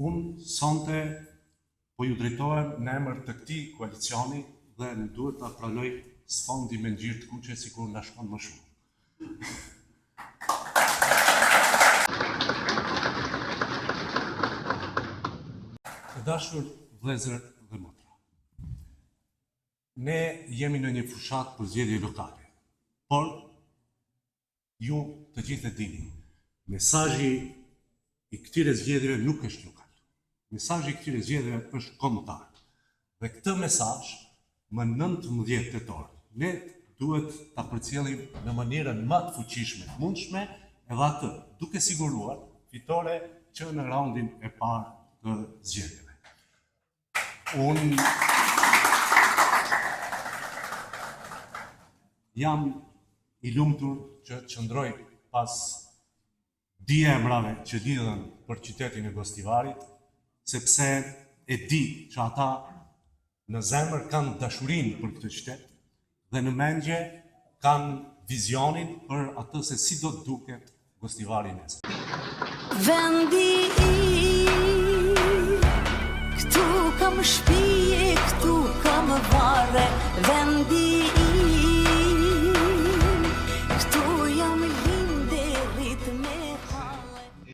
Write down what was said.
Unë sonte po ju drejtohem në emër të këtij koalicioni dhe më duhet ta pranoj sfondi me ngjyrë të kuqe sikur na shkon më shumë. Të dashur vëllezër dhe motra. Ne jemi në një fushatë për zgjedhje lokale, por Ju të gjithë e dini, mesazhi i këtyre zgjedhjeve nuk është lokal. Mesazhi i këtyre zgjedhjeve është kombëtar. Dhe këtë mesazh më 19 tetor ne duhet ta përcjellim në mënyrën më të fuqishme të mundshme edhe atë duke siguruar fitore që në raundin e parë të zgjedhjeve. Unë jam i lumtur që qëndroj pas dy emrave që lidhen për qytetin e Gostivarit, sepse e di që ata në zemër kanë dashurinë për këtë qytet dhe në mendje kanë vizionin për atë se si do të duket Gostivari nesër. Vendi im, këtu kam shpi, këtu kam varre.